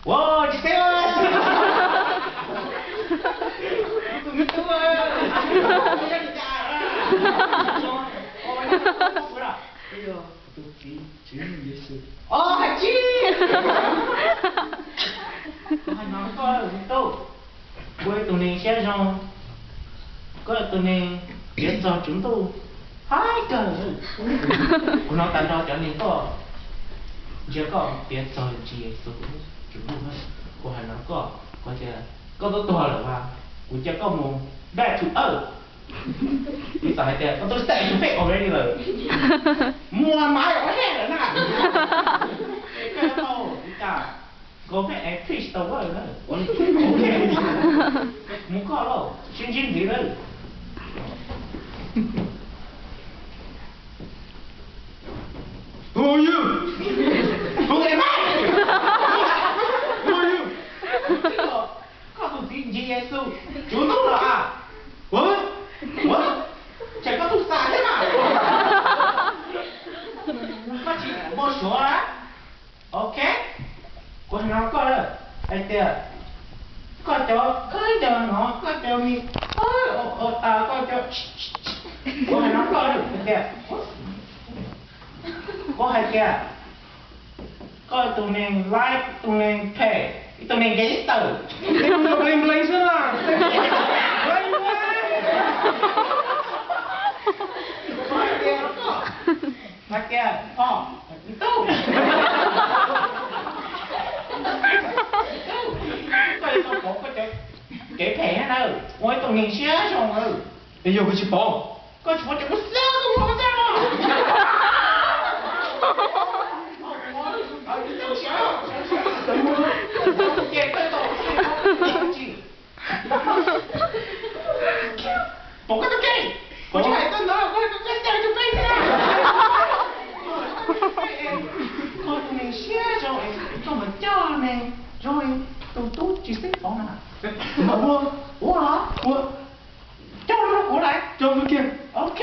Ua tsis teb, tus me tub, ua li cas? Tus txiv Tswv Yexus. Os, hais tsis, hais no koj me tub, kuv tus neeg siab zoo, koj tus neeg piav txog Tswv Ntuj hais kawg. Kuv hnov tas nrho cov neeg koj ntsia koj piav txog Tswv Yexus Tswv Ntuj na. Kuv hais no koj, kuv tias koj twb tuag lawm mas kuv cia koj mus back to earth. Vim txawm hais tias koj twb stay to faith already lawm, muag mas ua hej lawm na. Koj tau li cas, go back and preach the word na. Mus koj lauj, sib ntsib ntxiv lawm. Who are you? Who am I? Who are you? Koj tus txiv Ntsig Yexus, Tswv Ntuj los as? Ua, ua, ces koj tub xav thiab mas. Koj tsis muaj suav a? Ok, kuv hais no koj lawm hais tias koj cov khaub ncaws no, koj cov me tas, koj cov, kuv hais no koj lawm hais tias, kuv hais tias koj tus neeg laib, tus neeg phem, ib tus neeg nkev tawm, ib tus neeg nplees xwb na. Kuv hais tias, hais tias, o, tub, koj yuav tau pov koj cov kev phem na, ua ib tug neeg siab zoo lawm. Es yog kuv tsis pov? Koj tsis pov ces kuv xav koj mus xwb. Ces koj tau tsis pom koj tus kheej, kuv tsis hais koj ntawd, koj hais koj koj xav tus peb xwb. Koj tus neeg siab zoo, koj mus coj neeg zoo, tus tub tsis xeeb pov na. Ua, ua, ua, coj rau kuv lawm, coj rau kiag. Ok.